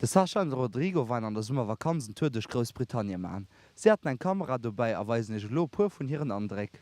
De Sascha an de Rodrigo waren an der Summervakanz en Tour duerch Groussbritannie man. Si haten eng Kamera dobäi a weisen iech elo e puer vun hiren Andréck.